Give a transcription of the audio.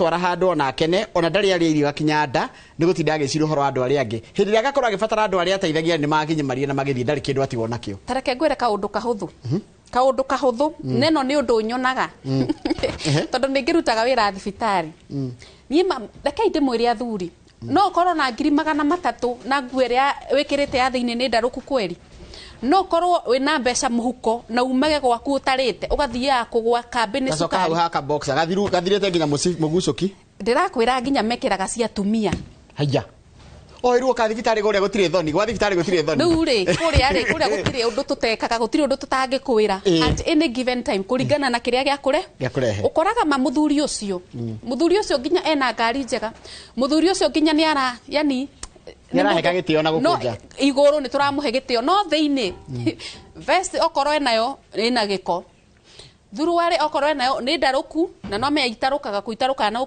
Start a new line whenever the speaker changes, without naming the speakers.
Etwara handũ ona akene, ona ndarĩ arĩa irio gakinya nda nĩ gũtinda agĩciria ũhoro wa andũ arĩa angĩ. Hĩndĩ ĩrĩa agakorwo agĩbatara andũ arĩa ateithagia nĩ maginyimarie na magĩthiĩ, ndarĩ kĩndũ atigwo nakĩo.
Tareke ngwĩre kaũndũ kahũthũ, kaũndũ kahũthũ neno nĩ ũndũ nyonaga tondũ nĩ ngĩrutaga wĩra thibitarĩ. Niĩ rekei ndĩmwĩre, athuri, no ũkorwo na 300,000 na nguo ĩrĩa wĩkĩrĩte ya thĩinĩ nĩ ndarũku kweri. No ũkorwo wĩna mbeca mũhuko na umage gwaku ũtarĩte, ũgathiaga kũgwa kambĩ nĩ
gacoka hau
cukari.
Haka boxer gathiru gathirĩte nginya mũgucũki.
Ndĩrakwĩra nginya mekĩraga cia atumia.
Haya, o iruo ka thibitarĩ kũrĩa gũtirĩ thoni, gwa thibitarĩ gũtirĩ thoni.
Rĩu rĩ, kũrĩa rĩ, kũrĩa gũtirĩ ũndũ tũtekaga, gũtirĩ ũndũ tũtangĩkwĩra at any given time kũringana na kĩrĩa gĩakũre.
Gĩakũrehe.
Ũkoraga ma mũthuri ũcio, mũthuri ũcio nginya ena ngari njega, mũthuri ũcio nginya nĩ ara yani
Nĩ araheka gĩtĩo na gũkũ
no
nja.
Igũrũ nĩ tũramũhe gĩtĩo, no thĩinĩ vest okorwo enayo ĩna gĩko, thuruarĩ okorwo enayo nĩ ndarũku, na no menya itarũkaga kũitarũkaga na